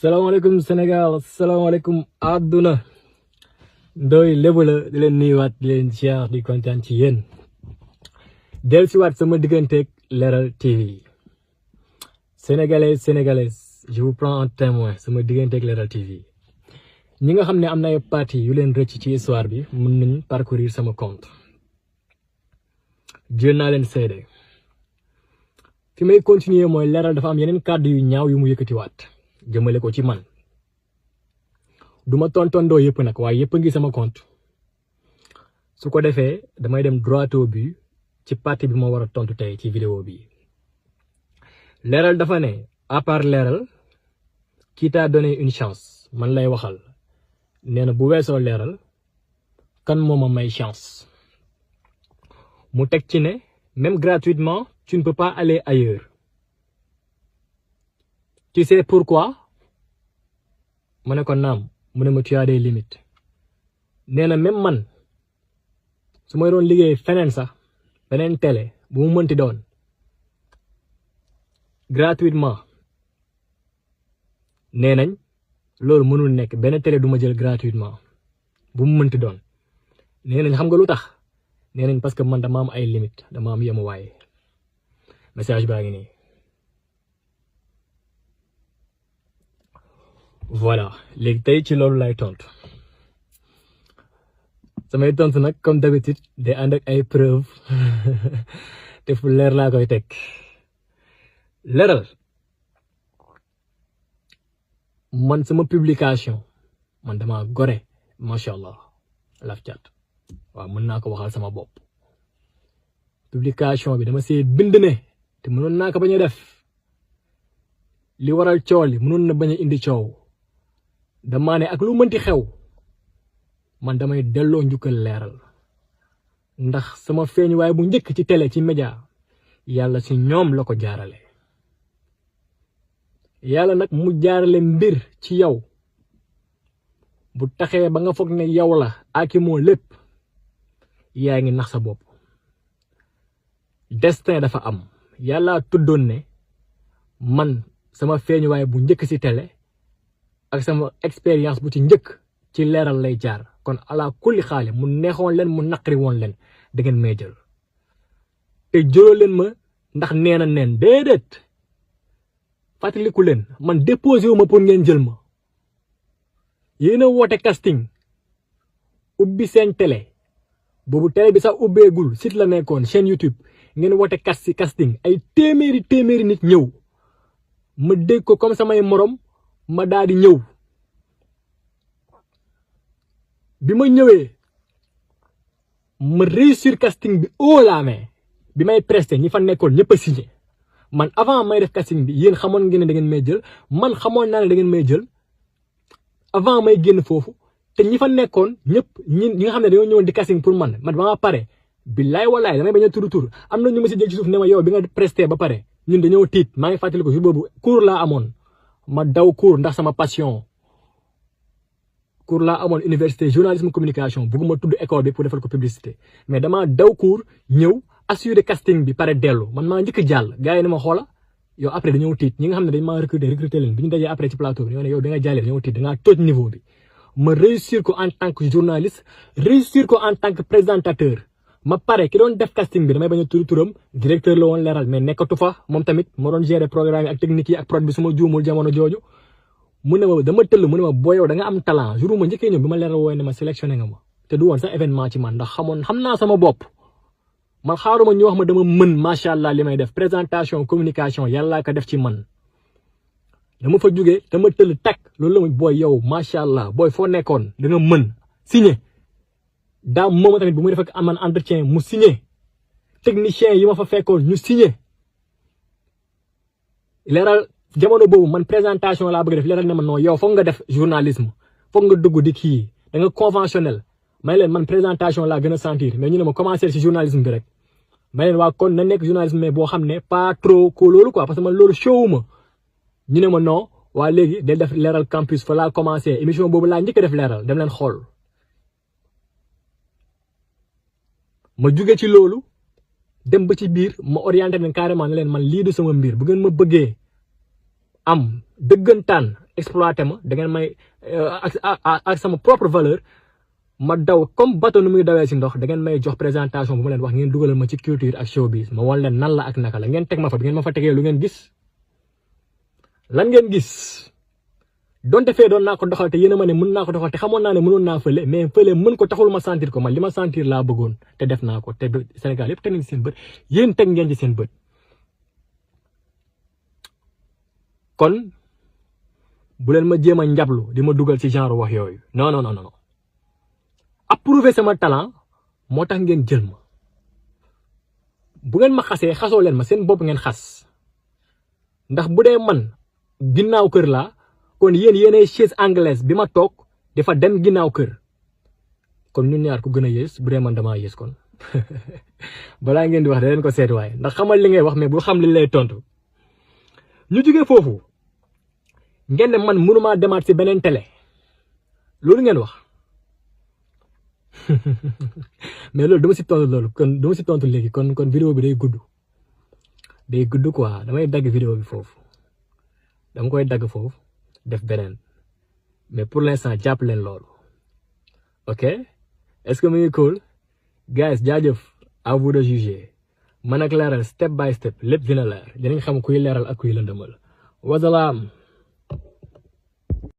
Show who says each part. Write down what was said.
Speaker 1: salaamaaleykum Sénégal salaamaaleykum àdduna Ndoye Lébu la di leen nuyuwaat di leen ziar di kontaan ci yéen dellusiwaat sama digganteeg Leral TV sénégalais je vous prends en témoin sama digganteeg Leral TV ñi nga xam ne am na ay parti yu leen rëcc ci histoire bi mën nañ parcourir sama compte jël naa leen seede fi may continuer mooy Leral dafa am yeneen kàddu yu ñaaw yu mu yëkkatiwaat jëmale ko ci man duma tontondoo yëpp nag waaye yëpp ngi sama compte su ko defee damay dem droit au but ci parti bi ma war a tontu tey ci vidéo bi Leral dafa ne à part Leral qui t'a donné une chance man lay waxal nee na bu weesoo Leral kan moo ma may chance mu teg ci ne même gratuitement tu ne peux pas aller ailleurs. Tu sais pourquoi? Ma ne ko naam mu ne ma tu as des limites nee na même man su may doon liggéey feneen sax beneen télé bu mu mënti doon gratuitement nee nañ loolu mënul nekk benn télé du ma jël gratuitement bu mu mënti doon nee nañ xam nga lu tax nee nañ parce que man dama am ay limites dama am yemuwaay message baa ngi nii. voilà léegi tey ci loolu lay tontu samay tontu nag comme d'habitude day ànd ak ay preuve te fu leer laa koy teg Leral man sama publication man dama gore macha allah laf cat waaw mën naa ko waxal sama bopp publication bi dama see bind ne te mënoon naa ko bañ a def li waral coow li mënoon na bañ a indi coow. dama ne ak lu mënti xew man damay delloo njukkal Leral ndax sama feeñuwaay bu njëkk ci télé ci média yàlla ci ñoom la ko jaarale yàlla nag mu jaarale mbir ci yow bu taxee ba nga foog ne yow la aki moo lépp yaa ngi nax sa bopp destin dafa am yàlla tuddoon ne man sama feeñuwaay bu njëkk ci télé ak sama expérience bu ci njëkk ci Leral lay jaar kon ala kulli xaale mu neexoon leen mu naqari woon leen da ngeen may jël te jëloo leen ma ndax nee na neen déedéet fàttaliku leen man déposé wu ma pour ngeen jël ma yéen a woote casting ubbi seen télé boobu télé bi sax ubbeegul site la nekkoon chaîne YouTube ngeen woote casting ay téeméeri nit ñëw ma dégg ko comme samay morom. ma daal di ñëw bi ma ñëwee ma réussir casting bi haut la main bi may presté ñi fa nekkoon ñëpp a signé man avant may def casting bi yéen xamoon ngeen ne da ngeen may jël man xamoon naa ne da ngeen may jël avant may génn foofu te ñi fa nekkoon ñëpp ñi nga xam ne dañoo ñëwoon di casting pour man ba ma pare billaay walaay damay bañ a tur am na ñu ma si jël ci suuf ne ma yow bi nga presté ba pare ñun dañoo tiit maa ngi fàttali ko jour boobu cours laa amoon. ma daw cours ndax sama passion cours laa amoon université journalisme communication bugguma tudd école bi pour defal ko publicité mais dama daw cours ñëw assurer casting bi pare dellu man maa njëkk jàll gars yi ne ma xoola yow après dañoo tiit ñi nga xam ne dañ maa recruter leen bi ñu dajee après ci plateau bi ñoo ne yow bi nga jàllee dañoo tiit dangaa toj niveau bi ma réussir ko en tant que journaliste réussir ko en tant que présentateur ma pare ki doon def casting bi damay bañ a tudd turam directeur la woon Leral mais nekkatu fa moom tamit moo doon gérer programme yi ak technique yi ak prod bi su ma juumul jamono jooju mu ne ma dama tëll mu ne ma boo yow da nga am talent jour ma njëkkee ñëw bi ma Leral wooye ne ma sélectionné nga ma te du woon sax événement ci man ndax xam naa sama bopp man xaaruma ñu wax ma dama mën macha allah li may def présentation communication yàllaa ko def ci man dama fa jugee dama tëll takk loolu la ma booy yow macha allah booy foo nekkoon da nga mën signé daa moom tamit bu muy def ak aman entretien mu signé technicien yi ma fa fekkoon ñu signé Leral jamono boobu man présentation laa bëgg def Leral ne ma non yow foog nga def journalisme foog nga dugg di kii da nga conventionnel may leen man présentation laa gën a sentir mais ñu ne ma commencer ci journalisme bi rek may leen waa kon na nekk journalisme mais boo xam ne pas trop ko loolu quoi parce que man loolu show ma ñu ne ma non waa léegi day def Leral campus fa laa commencé émission boobu laa njëkk a def Leral dem leen xool. ma jóge ci loolu dem ba ci biir ma orienté leen carrément ne leen man lii du sama mbir bu ngeen ma bëggee am dëggantaan exploiter ma da ngeen may ak sama propre valeur ma daw comme bateau nu muy dawee si ndox da ngeen may jox présentation bu ma leen wax ngeen dugalal ma ci culture ak showbiz ma wan leen nan la ak naka la ngeen teg ma fa bi ngeen ma fa tegee lu ngeen gis lan ngeen gis donte fee doon naa ko doxal te yéen a ma ne mën naa ko doxal te xamoon naa ne mënoon naa fële mais fële mën ko taxul ma sentir ko man li ma sentir laa bëggoon te def naa ko te Sénégal yëpp teg nañ ci seen bët yéen teg ngeen ci seen bët kon bu leen ma jéem a njablu di ma dugal ci genre wax yooyu non non non non approuver sama talent moo tax ngeen jël ma bu ngeen ma xasee xasoo leen ma seen bopp ngeen xas ndax bu dee man ginnaaw kër laa kon yéen yéenay chaise anglaise bi ma toog dafa dem ginnaaw kër kon ñun ñaar ku gën a yées bu dee man damaa yées kon balaa ngeen di wax da leen ko seet waaye ndax xamal li ngay wax mais bul xam li lay tontu ñu jógee foofu ngeen ne man mënumaa demaat ci beneen télé loolu ngeen wax mais loolu dama ci tontu loolu kon dama ci tontu léegi kon vidéo bi day gudd quoi damay dagg vidéo bi foofu dama koy dagg foofu def beneen mais pour l'instant jàpp leen loolu ok est-ce que mu ngi cool guys jaajëf à vous de juger man ak leeral step by step lépp dina leer dinañ xam kuy leeral ak kuy lëndëmal wasalaam